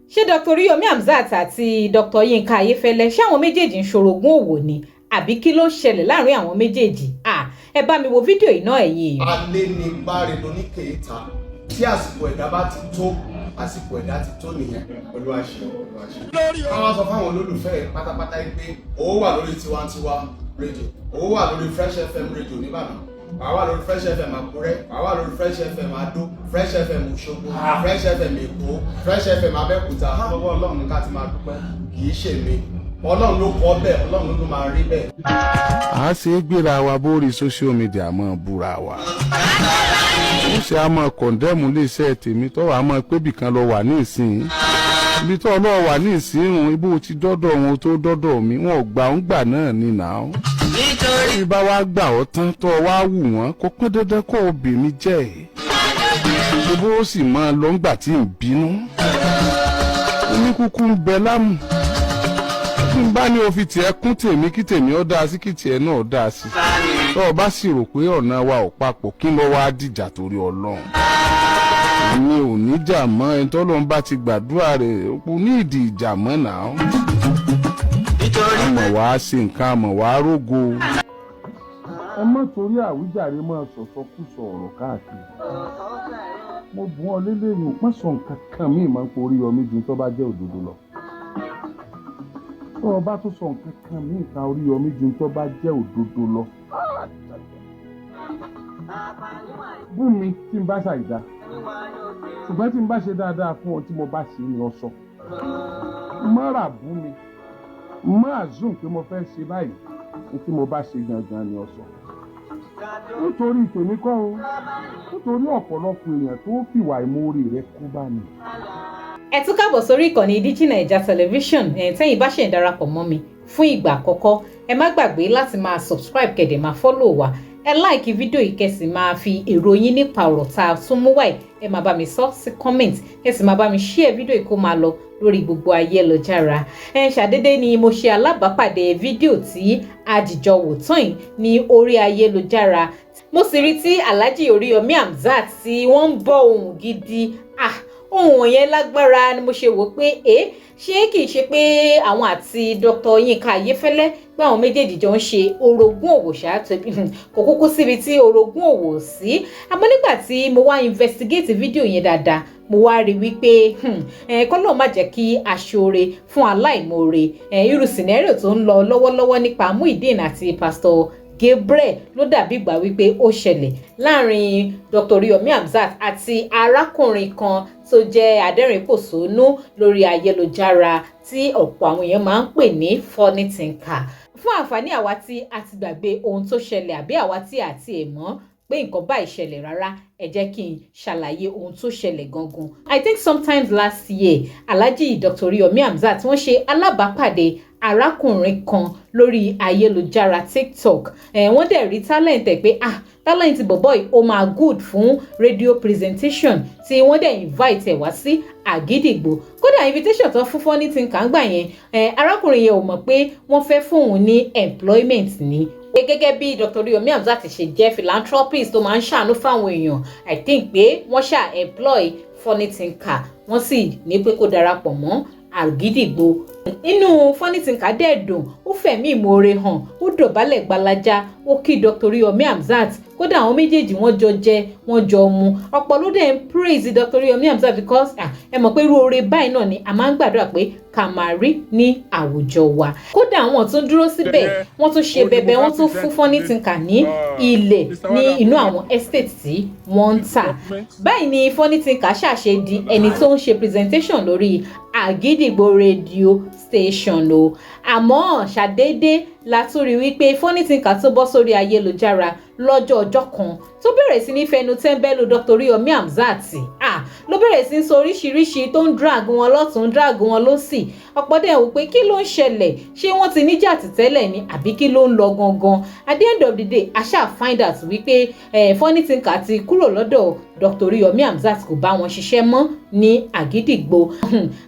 Ṣé Dr. Oriyomi Hamzat àti Dr. Yinka Ayéfẹ́lẹ́, ṣé àwọn méjèèjì ń ṣorogún òwò ni, àbí kí ló ń ṣẹlẹ̀ láàrin àwọn méjèèjì? Ah, ẹ bá mi wo fídíò yìí náà, ẹ̀yin èèyàn. Alẹ́ ní báre lóníkèéta. Tí àsìkò ẹ̀dá bá ti tó, àsìkò ẹ̀dá ti tó nìyẹn. Olúwa ṣe, Olúwa ṣe. Káwá sọ fáwọn olólùfẹ́ ẹ̀ pátápátá yìí pé owó wà lórí Tiwantiwa Radio, owó wà lórí Fresh FM Radio nìbàdàn, wàá wà lórí Fresh FM Àkúrẹ́, wàá wà lórí Fresh FM Adó, Fresh FM Òṣogbo, Fresh FM Èkó, Fresh FM Abẹ́òkúta. Lọ́wọ́ Ọlọ́run ní ká ti máa dúpẹ́. Kì í ṣe mi, Ọlọ́run ló kọ́ bẹ́ẹ̀, Ọlọ́run ló máa rí bẹ́ẹ̀. À á ṣe é gbéra wa bórí social media mọ́ búra wa, ó ṣe á máa condemn iléeṣẹ́ tèmi tó wàá máa pébì kan lọ wà ní ìsìn, ibi tó ọlọ́ọ̀ wà ní ìsìn, ibú ti dọ́dọ̀ wọn tó dọ́dọ̀ mi, wọn ò gbà ń gbà náà ní nà ó. Bí bá wá gbà ọ́ tán tó wá wù wọ́n, kó pọ́n dandan kó o bè mí jẹ́ ẹ̀, gbogbo ó sì máa lọ ńgbà tí ń bínú. Omi kúkú ń bẹ lámù tí n bá ní o fi tiẹ̀ kún tèmi, kí tèmi ó dáa sí, kí tiẹ̀ náà ó dáa sí. Tó o bá sì rò pé ọ̀nà wa ò papọ̀, kí ló wá dìjà torí Ọlọ́run? Èmi ò ní jà mọ́. Ẹni tó lóun bá ti gbàdúrà rẹ̀ kò ní ìdí ìjà mọ́ náà. Àmọ̀ wàá ṣe nǹkan, àmọ̀ wàá rógo. Ẹ má torí àwíjàre máa sọ̀sọ́kùsọ ọ̀rọ̀ káàkiri. Mo bùn ọ lélẹ́yìn, má sọ nǹkan kan míì máa ń porí ọmí ju tó bá jẹ́ òdodo lọ. Tó o bá tún sọ nǹkan kan míì ta Oríyọmí ju tó bá jẹ́ òdodo lọ, bú mi tí n bá ṣàìdá, ṣùgbọ́n tí n bá ṣe dáadáa fún ọ, tí mo bá ṣe ni ọ sọ. Má rà bú mi, má assume pé mo fẹ́ ṣe báyìí. Ní tí mo bá ṣe gangan ni ọ sọ. Nítorí tèmi kọ́ o, nítorí ọ̀pọ̀lọpọ̀ èèyàn tó fìwà ìmoore rẹ kú bá mi. Ẹ tún káàbọ̀ sórí ìkànnì Digi Naija Television. Ẹ̀ tẹ́yìn bá ṣe ń darapọ̀ mọ́ mi fún ìgbà àkọ́kọ́, ẹ má gbàgbé láti máa subscribe, kẹ̀dẹ̀ máa follow wa. Ẹ like fídíò yìí, kẹ́ sì máa fi èrò yín nípa ọ̀rọ̀ tá a tún mú wáyé, ẹ máa bá mi sọ sí comment, ẹ sì máa bá mi share fídíò yìí kó máa lọ lórí gbogbo ayélujára. Ẹ ṣàdédé ni mo ṣe alábàápàdé fídíò tí àjìjọ wò tán yìí ní orí ayélujára. Mo sì rí tí Alhaji Oríyọmí Hamzat tí wọ́n ń bọ́ ohùn gidi. Ah, ohùn yẹn lágbára. Ni mo ṣe wò pé ẹ ṣé kìí ṣe pé àwọn àti Dr. Yinka Ayéfẹ́lẹ́, pé àwọn méjèèjì jọ ń ṣe orogún òwò ṣáà? Kò kúkú síbi tí orogún òwò sí. Àmọ́ nígbà tí mo wá investigate fídíò yẹn dáadáa, mo wá rí wípé kọ́lọ́ má jẹ́ kí aṣoore fún aláìmoore. Irú scenario tó ń lọ lọ́wọ́lọ́wọ́ nípa Muideen àti Pastor Gabriel ló dàbí ìgbà wípé ó ṣẹlẹ̀ láàrin Dr. Oriyomi Hamzat àti arákùnrin kan tó jẹ́ adẹ́rìn-pòṣónú lórí ayélujára tí ọ̀pọ̀ àwọn èèyàn máa ń pè ní Funny Thinker. Fún àǹfààní àwa tí a ti gbàgbé ohun tó ṣẹlẹ̀, àbí àwa tí a ti ẹ̀ mọ̀ pé nǹkan báyìí ṣẹlẹ̀ rárá, ẹ jẹ́ kí n ṣàlàyé ohun tó ṣẹlẹ̀ gangan. I think sometimes last year, Alhaji Dr. Oriyomi Hamzat, wọ́n ṣe alábàápàdé arákùnrin kan lórí ayélujára TikTok. Wọ́n dẹ̀ rí talent ẹ̀ pé, ah, talent bọ̀bọ̀ yìí, ó máa good fún radio presentation, tí wọ́n dẹ̀ invite ẹ̀ wá sí Àgídìgbò. Kódà, invitation tó fún Funny Thinker ń gbà yẹn, arákùnrin yẹn ò mọ̀ pé wọ́n fẹ́ fóun ní employment ní. Gẹ́gẹ́ bí Dr. Oriyomi Hamzat ṣe jẹ́ philanthropist tó máa ń ṣàánú fáwọn èèyàn, I think pé wọ́n ṣà employ Funny Thinker, wọ́n sì ní pé kó darapọ̀ mọ́ Àgídìgbò. Inú Funny Thinker dẹ̀ dùn, ó fẹ̀mí ìmoore hàn, ó dọ̀bálẹ̀ gbalaja, ó kí Dr. Oriyomi Hamzat. Kódà, àwọn méjèèjì, wọ́n jọ jẹ, wọ́n jọ mu. Ọ̀pọ̀ ló dẹ̀ ń praise Dr. Oriyomi Hamzat because, ah, ẹ mọ̀ pé irú oore báyìí náà ni a máa ń gbàdúrà pé ká máa rí ní àwùjọ wa. Kódà, àwọn tún dúró síbẹ̀, wọ́n tún ṣe bẹbẹ, wọ́n tún fún Funny Thinker ní ilẹ̀ ní inú àwọn estate tí wọ́n ń tà. Báyìí ni Funny Thinker ṣàṣe di ẹni tó ń ṣe presentation lórí Àgídìgbò Radio station o. Àmọ́ ṣàdédé la tún rí wípé Funny Thinker tó bọ́ sórí ayélujára lọ́jọ́ ọjọ́ kan, tó bẹ̀rẹ̀ sí ní fẹnu tẹ́ńbẹ́lú Dr. Oriyomi Hamzat. Ah, ló bẹ̀rẹ̀ sí ní sọ oríṣiríṣi, tó ń drag wọn lọ́tún, drag wọn lọ́sì. Ọ̀pọ̀ dẹ̀ wò pé kí ló ń ṣẹlẹ̀? Ṣé wọ́n ti níjà tìtẹ́lẹ̀ ni, àbí kí ló ń lọ gangan? At the end of the day, a ṣáà find out wípé Funny Thinker ti kúrò lọ́dọ̀ Dr. Oriyomi Hamzat, kò bá wọn ṣiṣẹ́ mọ́ ní Àgídìgbò.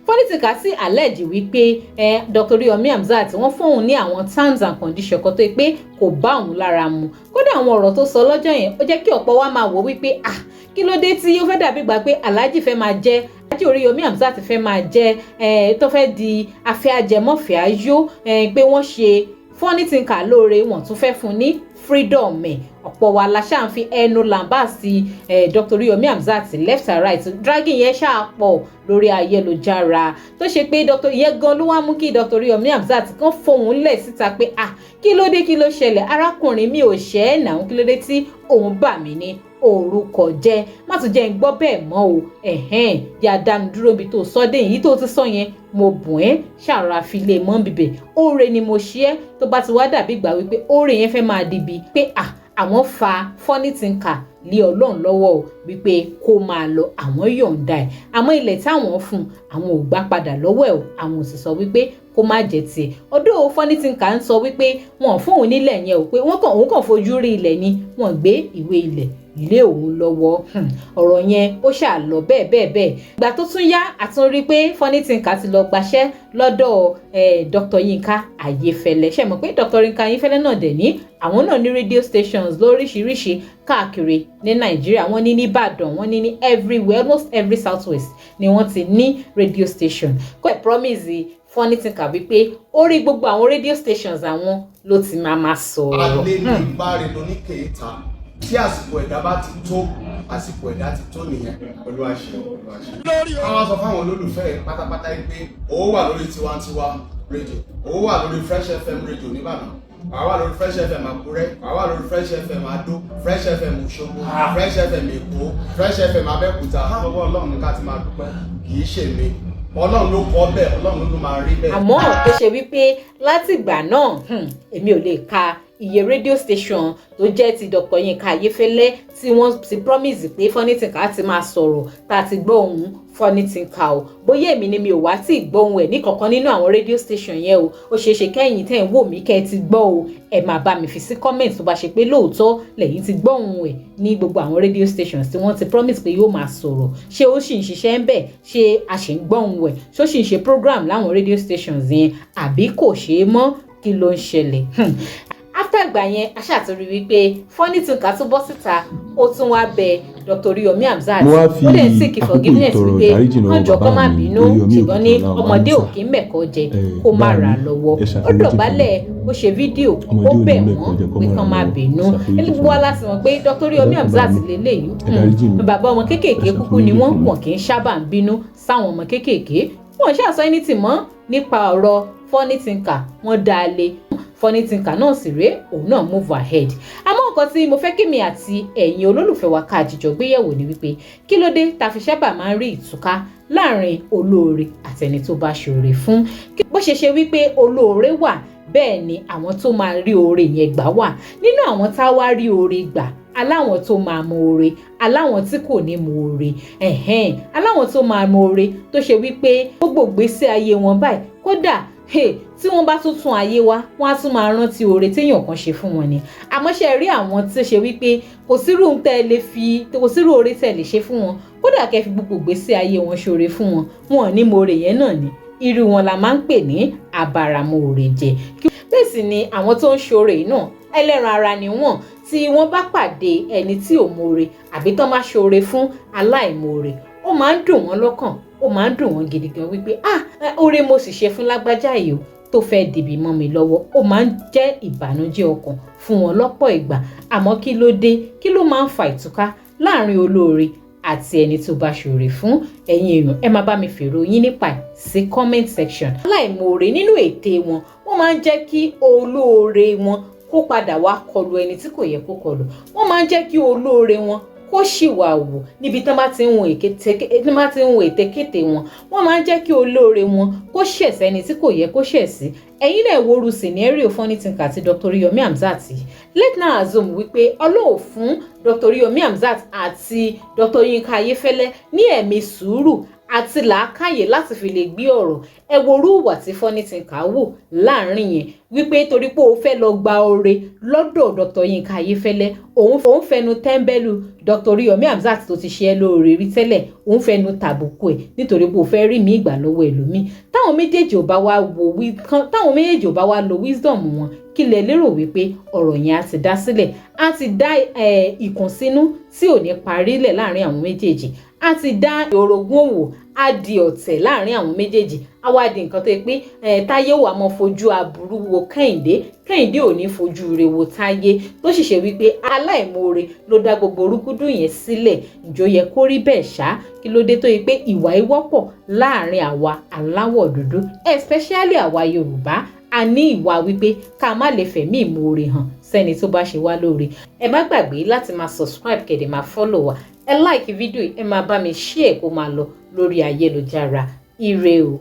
Funny Thinker sì allege wípé Dr. Oriyomi Hamzat, wọ́n fóun ní àwọn terms and conditions kan tó yẹ pé kò bá òun lára mu. Kódà, àwọn ọ̀rọ̀ tó sọ lọ́jọ́ yẹn, ó jẹ́ kí ọ̀pọ̀ wa máa wò wípé, ah, kí ló dé tí ó fẹ́ dàbí gbà pé Alhaji fẹ́ máa jẹ́ Alhaji Oríyọmí Hamzat fẹ́ máa jẹ́ tó fẹ́ di afẹ́ ajẹmọ́fẹ́ ayó, pé wọ́n ṣe Funny Thinker lóore, wọ́n tún fẹ́ fún ní freedom ẹ̀. Ọ̀pọ̀ wa la ṣáà ń fi ẹnu làǹbà sí Dr. Oríyọmí Hamzat left and right. Dragging yẹn ṣáà pọ̀ lórí ayélujára, tó ṣe pé Dr. ìyẹn gan ló wá mú kí Dr. Oríyọmí Hamzat kan fohùn lẹ̀ síta pé, "Ah, kí ló dé? Kí ló ṣẹlẹ̀? Arákùnrin mi ò ṣẹ́ ẹ̀ náà. Kí ló dé tí òun bà mí ní orúkọ jẹ́? Má tún jẹ́ ń gbọ́ bẹ́ẹ̀ mọ́ o." Ẹ̀hẹ́n, yà dánu dúró bí tó sọ dé yìí, tó ti sọ yẹn, mo bùn ẹ́ ṣàrà fi lè mọ́ bíbẹ̀. Oore ni mo ṣe é. Tó bá ti wá dàbí ìgbà wípé oore yẹn fẹ́ máa dibi pé à àwọn fa Funny Thinker lé Ọlọ́run lọ́wọ́ o, wípé kó máa lọ, àwọn yọ̀ǹda ẹ̀, àmọ́ ilẹ̀ táwọn fún, àwọn ò gbà padà lọ́wọ́ ẹ̀ o. Àwọn ò sì sọ wípé kó má jẹ́ tiẹ̀. Ọdún Funny Thinker ń sọ wípé wọn ò fún òun nílẹ̀ yẹn o, pé wọ́n kàn òun kàn fojú rí ilẹ̀ ni, wọ́n gbé ìwé ilẹ̀ lé òun lọ́wọ́. Ọ̀rọ̀ yẹn ó ṣáà lọ bẹ́ẹ̀ bẹ́ẹ̀ bẹ́ẹ̀. Ìgbà tó tún yá, àtún rí pé Funny Thinker ti lọ gbaṣẹ́ lọ́dọ̀ Dr. Yinka Ayéfẹ́lẹ́. Ṣe mọ̀ pé Dr. Yinka Ayéfẹ́lẹ́ náà dẹ̀ ní àwọn náà ní radio stations lóríṣiríṣi káàkiri ní Nàìjíríà. Wọ́n ní nìbàdàn, wọ́n ní ní everywhere, almost every South West ni wọ́n ti ní radio station. Kò promise Funny Thinker wípé orí gbogbo àwọn radio stations àwọn ló ti máa máa sọ̀rọ̀. Alẹ́ ní báre lóníkèéta, tí àsìkò ẹ̀dá bá ti tó, àsìkò ẹ̀dá ti tó nìyẹn. Olúwa ṣe, Olúwa ṣe. Káwá sọ fáwọn olólùfẹ́ ẹ̀ pátápátá yìí pé owó wà lórí Tiwantiwa Radio, owó wà lórí Fresh FM Radio nìbàdàn, àwa wà lórí Fresh FM Àkúrẹ́, àwa wà lórí Fresh FM Adó, Fresh FM Òṣogbo, Fresh FM Èkó, Fresh FM Abẹ́òkúta. Lọ́wọ́ Ọlọ́run ní ká ti máa dúpẹ́. Kì í ṣe mi, Ọlọ́run ló kọ́ bẹ́ẹ̀, Ọlọ́run ló máa rí bẹ́ẹ̀. Àmọ́ tó ṣe wípé látìgbà náà, èmi ò lè ka iye radio station tó jẹ́ ti Dr. Yinka Ayéfẹ́lẹ́ tí wọ́n ti promise pé Funny Thinker ti máa sọ̀rọ̀ tá a ti gbọ́ ohùn Funny Thinker o. Bóyá èmi ni mi ò wá tí ì gbọ́ ohùn ẹ̀ ní kankan nínú àwọn radio station yẹn o. Ó ṣeé ṣe kẹ́yìn tẹ́ ń wò mí kẹ́ ẹ ti gbọ́ o. Ẹ máa bá mi fi sí comment tó bá ṣe pé lóòótọ́ lẹ́yìn ti gbọ́ ohùn ẹ̀ ní gbogbo àwọn radio stations tí wọ́n ti promise pé yóò máa sọ̀rọ̀. Ṣé ó sì ń ṣiṣẹ́ ń bẹ̀? Ṣé a ṣì ń gbọ́ ohùn ẹ̀? Ṣó sì ń ṣe program láwọn radio stations yẹn, àbí kò ṣeé mọ́? Kí ló ń ṣẹlẹ̀? After ìgbà yẹn, a ṣàtúrí wípé Funny Thinker tún bọ́ síta, ó tún wá bẹ Dr. Oriyomi Hamzat. Mo wá fi Ó dẹ̀ ń seek àkókò forgiveness ìtọrọ wípé ìdáríjì lọ́wọ́ wọ́n jọ kó bàbá má mi, bínú, Oríyọmí ṣùgbọ́n ní Òkìkíọlá ọmọdé Ọbanísà. ò kí ń mẹ̀kọ́ jẹ kó má Bàbá rà mi, lọ́wọ́. ẹ Ó ṣàforíjì fún mi. dọ̀bálẹ̀, ó ṣe fídíò, ó Ọmọdé ò ní bẹ̀ mẹ̀kọ́ wọ́n jẹ kó pé má kán rà má lọ́wọ́. bínú. Ẹ ṣàforíjì Gbogbo fún wa mi. láti mọ̀ pé Dr. Oriyomi Ẹ dákun, Hamzat bàbá mi. lélẹ́yìí. Ẹ dáríjì mi. Bàbá ọmọ kéékèèké Ẹ kúkú ni ṣàforíjì wọ́n. fún mi. Wọn kì í sábà ń bínú sáwọn ọmọ kéékèèké. Wọn ṣáà sọ anything mọ́ nípa ọ̀rọ̀ Funny Thinker. Wọ́n dá a lé. Funny Thinker náà sì rèé, òun náà move ahead. Àmọ́ nǹkan tí mo fẹ́ kémi àti ẹ̀yin olólùfẹ́ wa ká jíjọ gbéyẹ̀wò ni wípé, kí ló dé tá fi sábà máa ń rí ìtúká láàrin olóore àtẹni tó bá ṣoore fún? Bó ṣe ṣe wípé olóore wà, bẹ́ẹ̀ ni àwọn tó máa rí oore yẹn gbà wà. Nínú àwọn tá wá rí oore gbà, aláwọn tó máa mọ oore, aláwọn tí kò ní mọ oore. Ẹ̀hẹ́n, aláwọn tó máa mọ oore, tó ṣe wípé gbogbo ìgbésí ayé wọn báyìí, kódà hey, tí wọ́n bá tún tún ayé wá, wọ́n á tún máa rántí oore téèyàn kan ṣe fún wọn ni. Àmọ́ ṣe rí àwọn tí ó ṣe wípé kò sírú tẹ́ ẹ lè fi, kò sírú oore tẹ́ ẹ lè ṣe fún wọn, kódà kẹ́ fi gbogbo ìgbésí ayé wọn ṣoore fún wọn, wọn ò ní mọ oore yẹn náà ni. Irú wọn la máa ń pè ní abáramọ̀ọ́rẹ jẹ. Bẹ́ẹ̀ sì ni àwọn tó ń ṣoore yìí náà, ẹlẹ́ran ara ni wọ́n. Tí wọ́n bá pàdé ẹni tí ò mọ̀ọ́re, àbí tán bá ṣoore fún aláìmoore, ó máa ń dùn wọ́n lọ́kàn, ó máa ń dùn wọ́n gidi gan wípé, "Ah, oore mo sì ṣe fún lágbájá yìí o, tó fẹ́ dìbì mọ́ mi lọ́wọ́." Ó máa ń jẹ́ ìbànújẹ́ ọkàn fún wọn lọ́pọ̀ ìgbà. Àmọ́ kí ló dé? Kí ló máa ń fa ìtúká láàrin olóore àti ẹni tó bá ṣoore fún? Ẹ̀yin èèyàn, ẹ máa bá mi fèrò yín nípa ẹ̀ sí comment section. Aláìmoore, nínú ète wọn, wọ́n máa ń jẹ́ kí olóore wọn kó padà wá kọlu ẹni tí kò yẹ kó kọlu. Wọ́n máa ń jẹ́ kí olóore wọn kó ṣìwà wò níbi tí wọ́n bá ti ń wo ètekéte wọn. Wọ́n máa ń jẹ́ kí olóore wọn kó ṣẹ̀ sẹ́ni tí kò yẹ kó ṣẹ̀ sí. Ẹ̀yin náà wo irú scenario Funny Thinker àti Dr. Oriyomi Hamzat yìí. Let now assume wípé Ọlọ́run fún Dr. Oriyomi Hamzat àti Dr. Yinka Ayéfẹ́lẹ́ ní ẹ̀mí sùúrù àti làákàyè láti fi lè gbé ọ̀rọ̀. Ẹ wo irú ìwà tí Funny Thinker wò láàrin yẹn, wípé torí pé o fẹ́ lọ gba oore lọ́dọ̀ Dr. Yinka Ayéfẹ́lẹ́, òun fẹnu tẹ́ńbẹ́lú Dr. Oriyomi Hamzat tó ti ṣe é lóore rí tẹ́lẹ̀, òun fẹnu tàbùkù ẹ̀ nítorí pé o fẹ́ rí mi ìgbà lọ́wọ́ ẹlòmíì. Táwọn méjèèjì ò bá wá lo wisdom wọn, kí lẹ lérò wípé ọ̀rọ̀ yẹn á ti dá sílẹ̀? Á ti dá ìkùnsínú tí ò ní parí lẹ̀ láàrin àwọn méjèèjì. Á ti dá orogún òwò, á di ọ̀tẹ̀ láàrin àwọn méjèèjì, á wá di nǹkan tó yẹ pé Táyé wà mọ́ fojú aburú wo Kẹ́hìndé, Kẹ́hìndé ò ní fojú re wo Táyé, tó sì ṣe wípé aláìmoore ló dá gbogbo orúgúdù yẹn sílẹ̀. Ǹjọ́ yẹ kó rí bẹ́ẹ̀ ṣá? Kí ló dé tó yẹ pé ìwà ìwọ́pọ̀ láàrin àwa aláwọ̀ dúdú, especially àwa Yorùbá, a ní ìwà wípé ká má lè fẹ̀mí ìmoore hàn sẹ́ni tó bá ṣe wá lóore? Ẹ má gbàgbé láti máa subscribe, kẹ́ máa follow wa, ẹ like fídíò, ẹ máa bá mi share kó máa lọ lórí ayélujára. Ire o.